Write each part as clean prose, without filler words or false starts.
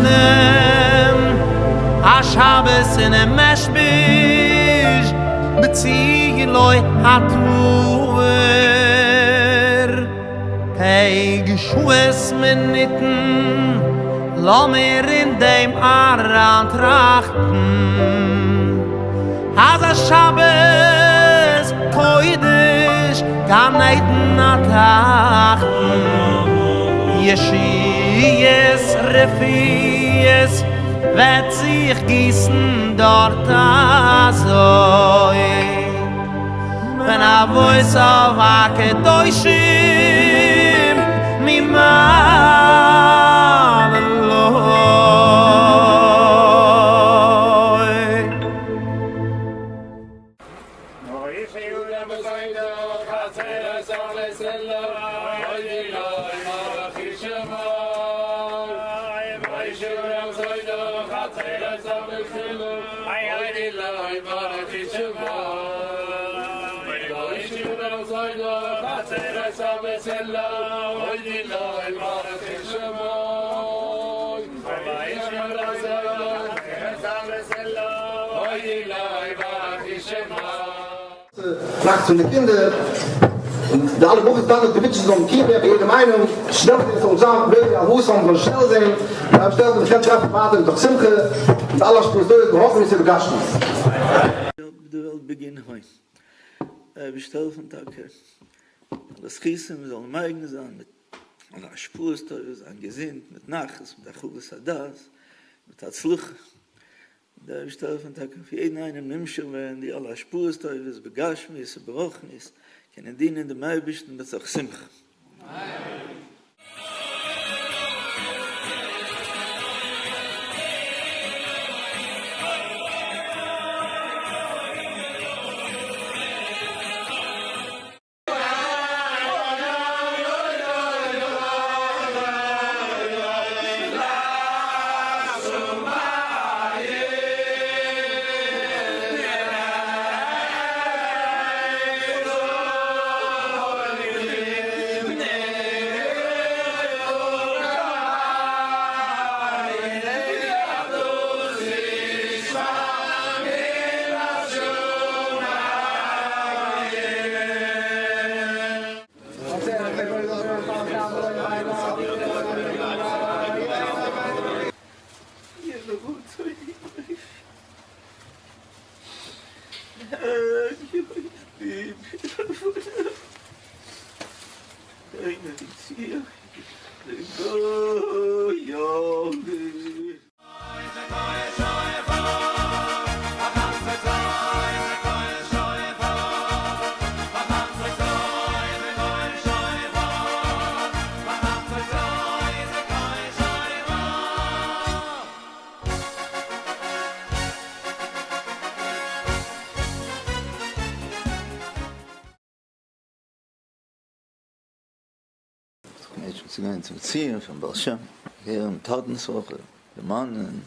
פארברענען א שבת אינעם מעזשביזש בצילו הטהור. טעג שעות מינוטן לאמיר אין דעם אריינטראכטן אז א שבת קודש גן עדן התחתון ישועות רפואות וועט זיך גיסן דארט אזוי ווען אבותיו הקדושים ממעלה נאכט פון די קינדער, און די אלע ברכות דאן האט געווינטשן זאלן קומען ביי יעדעם איינעם, שנעל זען זאלן זיין ווער אבות זאלן שנעל זען, דער אייבערשטער זאל זיך קענען טרעפן ווייטער מתוך שמחה, מיט אלע השפעות טובות ברוחניות ובגשמיות. די וועלט בגין הוי. דער אייבערשטער העלפן טאקע אלע זכותים זאלן מגין זיין מיט אלע השפעות טובות, זיין געזונט, מיט נחת, מיט הרחבת הדעת, מיט הצלחה. דער אייבערשטער העלפן טאקע אויף יעדן איינעם נמשך ווערן די אלע השפעות טובות בגשמיות וברוחניות, קענען דינען דעם אייבערשטן מתוך שמחה. צו גיין צום ציון פון בעל שם, הערן טאטנ'ס ווארט, דערמאנען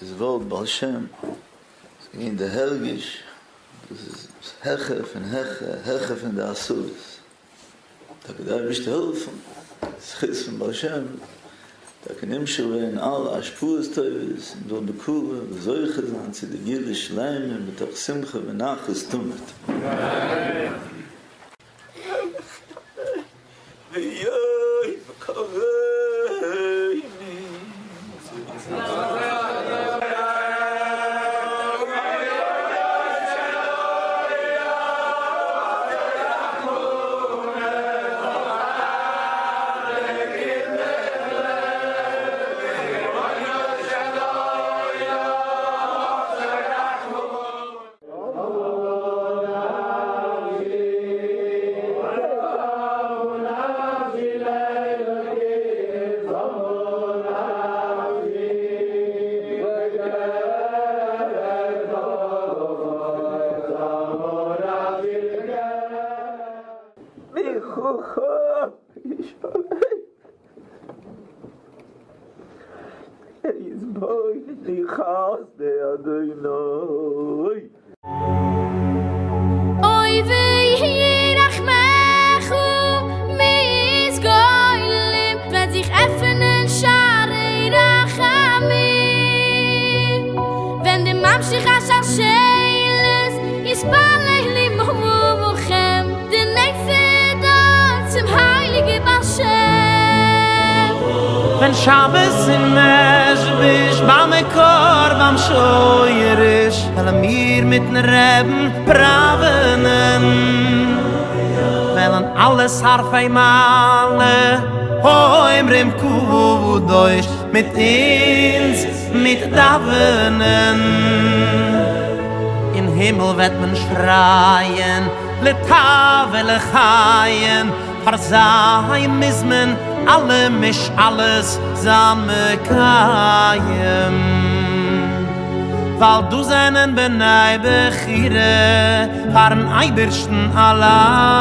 דאס ווארט בעל שם, איז געווען די הרגש, דאס איז העכער פון העכער, העכער פון די השגות, טאקע די אייבערשטער העלפן, זכות פון בעל שם, טאקע נמשך ווערן אלע השפעות טובות, און זאל בקרוב זוכה זיין צו די גאולה שלימה מתוך שמחה ונחת תמיד. אוי ויהי רחמך מתגולים, וועט זיך עפענען שערי רחמים. און שבת אין מעזשביזש ביים מקור ביים שורש וועלן מיר מיטן רעבן פראווענען וועלן אלע שרפי מעלה אומרים קדוש מיט אונז מיט דאווענען אין הימל וועט מען שרייען לטב ולחיים פאר זיי מוז מען אלע משאלות זיין מקיים ווייל דאס זענען בני בחירה פארן אייבערשטן אליין.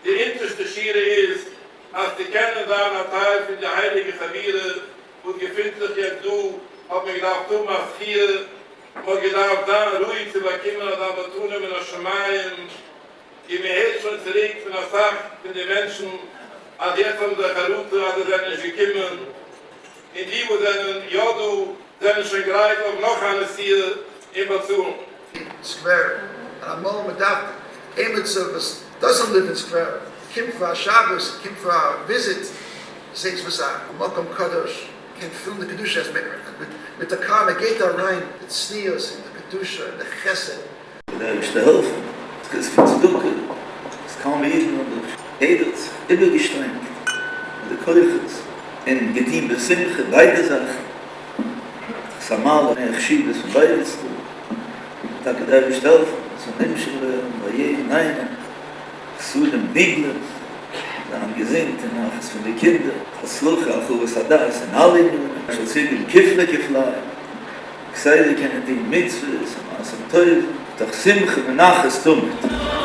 די אונטערשטע שורה איז אז צו קענען זיין א טייל פון די הייליגע חבורה וואס געפינט זיך יעצט דא האט מען געדארפט האבן א זכיה, מען האט געדארפט זיין ראוי צו באקומען אזא מתנה מן השמים, און מען הערט שוין צוריק פון אסאך פון די מענטשן אז יעצט האבן זיי חרטה אז זיי זענען נישט געקומען, און די וואס זענען יא דא זענען שוין גרייט אויף נאך א נסיעה און באצאלן. סקווער, און אמאל מען דארף עימיצער וואס doesn't live אין סקווער קומט פאר א שבת, קומט פאר א visit, זעהט וואס א מקום קדוש קען פילן די קדושה אז מיט די קאר מען גייט אריין די צניעות און די קדושה און די חסד. דער אייבערשטער העלפן, זכות פון צדקה, וואס קוים אידן האבן זיך יעדער זיך איבערגעשטרענגט מיט די כוחות און געטון בשמחה ביידע זאכן, ס'איז א מעלה און חשיבות פון ביידע צדדים, טאקע דער אייבערשטער העלפן עס זאל נמשך ווערן ביי יעדן איינעם חסדים נגלים, זיין געזונט און נחת פון די קינדער, הצלחה, הרחבת הדעת אין אלע ענינים, זאל צוגעבן כפלי כפליים, כסדר קענען טון מצוות און מעשים טובים, מתוך שמחה ונחת תמיד.